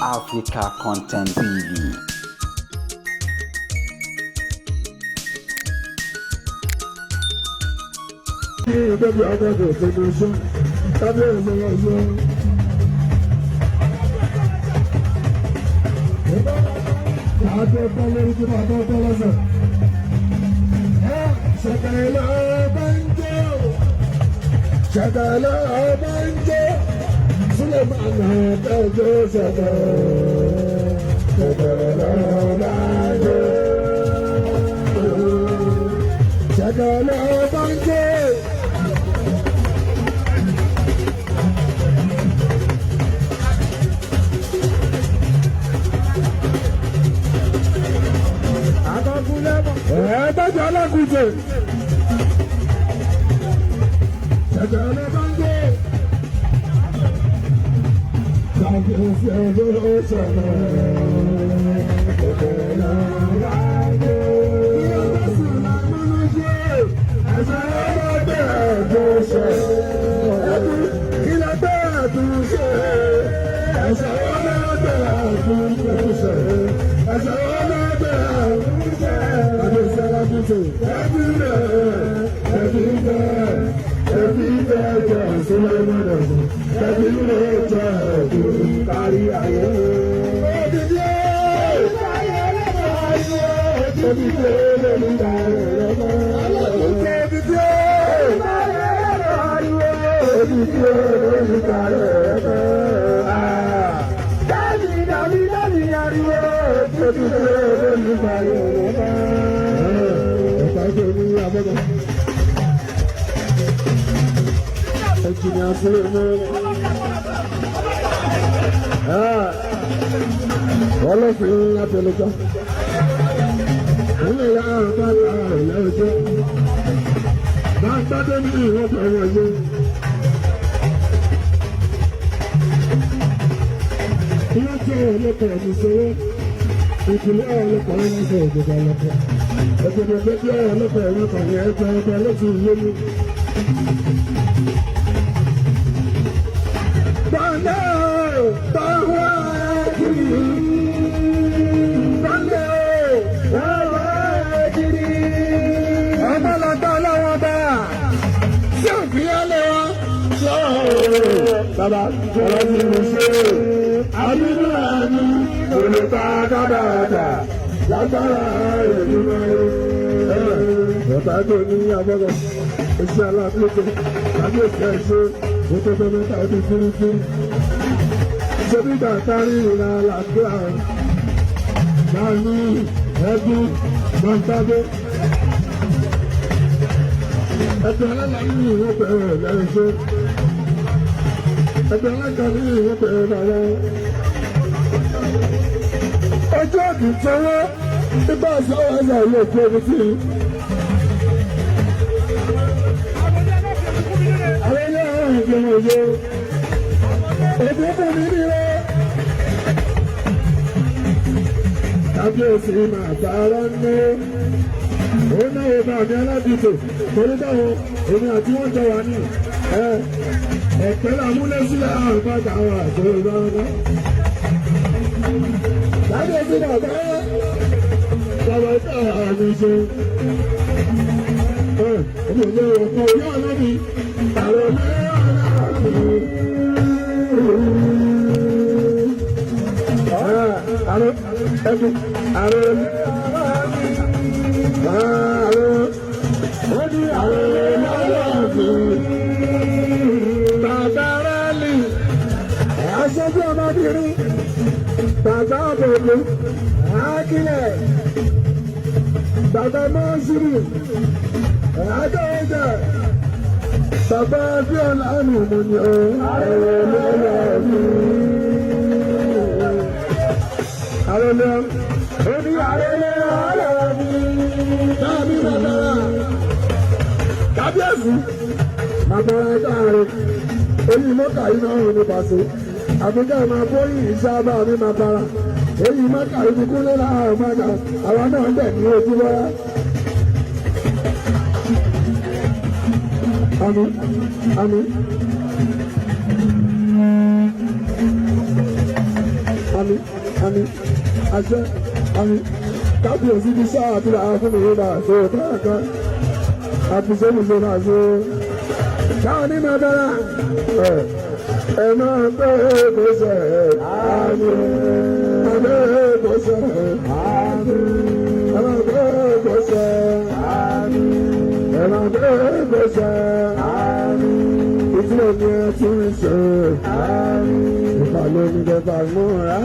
Africa Content TV. Ṣẹ̀kẹ̀lẹ̀ ọba ń jó, Sulemana tẹ́jọ́ ṣẹ̀kẹ̀, ṣẹ̀kẹ̀lẹ̀ ọba ń jó. Ṣẹ̀kẹ̀lẹ̀ ọba ń jó. Ẹ̀ẹ́dẹ́jọ́ alákùjẹ. Ṣẹ̀kẹ̀lẹ̀ ọba ń jó. Kábíyèsí ọjọ́ ṣẹ̀kẹ̀lẹ̀, ṣẹ̀kẹ̀lẹ̀ ọba ń jó. Ìyá Sùlẹ̀mánà ṣe, ẹ̀sẹ̀ ọlọ́gbẹ̀ tó ṣe. Kí lẹ bẹ́ẹ̀ tún ṣe? Ẹ̀sẹ̀ ọlọ́gbẹ̀ tún ṣe. Ẹ̀sẹ̀ ọlọ́gbẹ̀ tún ṣe. Kábíyèsí alákùjẹ. Ẹbí rẹ̀, ẹbí rẹ̀, ẹbí rẹ̀ jẹ́ Sùlẹ̀mánà ṣe. Ẹbí rẹ̀ jẹ́ ẹ̀dùn kárí ayé. Òdìdí òdìdí Ọlọ́fin àtẹlẹjọ́ ilé ya bá ta ìyá ọjọ́ bá ń gbádùn ní ìwọ́n pẹ̀lú ọjọ́. Ilé jẹ́ ọlọ́pàá ẹ̀mí sọ́wọ́, ìpìlẹ̀ ọlọ́pàá ẹ̀mí sọ ìjọba ọlọ́pàá. Ẹ̀gbẹ̀dẹ̀ jẹ́ ọlọ́pàá ẹ̀mí kan ní ẹgbẹ́ ẹgbẹ́ lọ́tún ìlú mi. Bàlẹ́ báwa kiri. Bàlẹ́ báwa kiri. Ọmọlọ́gbà ọlọ́wọ́ bá ṣé òfin ọlẹ́ wa? Bàbá ọ̀rọ̀ tí mo ṣe àbínú àmì olùta kábàtà lágbára ìlú ọ̀tá tó ní abọ́gọ̀ iṣẹ́ aláàbíyèsí kábíyèsí ẹ̀ṣẹ́ òtótó mẹ́ta ọdún fúrufú. Ṣé bí bàtà rí ìlà àlàáfíà láàánú ẹbí gbọ̀ntàdé? Ẹgbẹ́ aláàánú ìwé bẹ̀rẹ̀ lẹ́yìn ẹgbẹ́ alága ní ìwé bẹ̀rẹ̀ bàbá. Ọjọ́ òdì tọwọ́ nígbà sọ́wọ́ ẹ̀sà ìlú òkú omi sí i. Àwọn ilé àwọn ìgbìmọ̀ òye ògùn fún mi nílé. Kábíyèsí máa bára ní. Ó náwó bá mi aládùúgbò torí báwo èmi àti wọn jọ wà ní. Ẹ̀pẹ́ làmúlẹ̀ sílẹ̀ àrùn bá gbà wà tó lọ́wọ́. Kábíyèsí bàbá bàbá tá a ní ṣe. Ọmọ ìlú ọkọ̀ yóò lọ́bi àwọn àrùn ẹbí àrùn àrùn ó ní àrùn ọlọ́ọ̀fin. Bàbá rálì aṣojú ọmọbìnrin bàbá àbòlú àákílẹ̀ bàbá mọ́sírì àádọ́jà bàbá bíọ́lá nù mú ni ó àrùn ọlọ́ọ̀fin. Àrùn ó ní àrùn ọlọ́ọ̀fin. Tàbí bàbá kábíyèsí bàbá káàrin èyí mọ́kà yìí náà rìn ní pàṣẹ àfikẹ́ máa bóyí ìṣáábà mi máa bára èyí mọ́kà yìí ti kúnlẹ̀ láàárọ̀ mọ́kà àwa náà ń bẹ̀ ní ojú bọ́lá. Àmín, àmín, àmín. Àmì àṣẹ àmì kábíyèsí ti sáà tí a fún mi yóò ṣe kankan. Àfisẹ́mùsọ náà ṣe. Káwọn ní máa dára. Ẹ ẹ máa gbé kó sẹ̀ àmì. Máa gbé kó sẹ̀ àmì. Ẹ máa gbé kó sẹ̀ àmì. Ẹ máa gbé kó sẹ̀ àmì. Ìdílé mi ẹ tún ń ṣe. Ìfàlẹ́ mi kẹfà múra.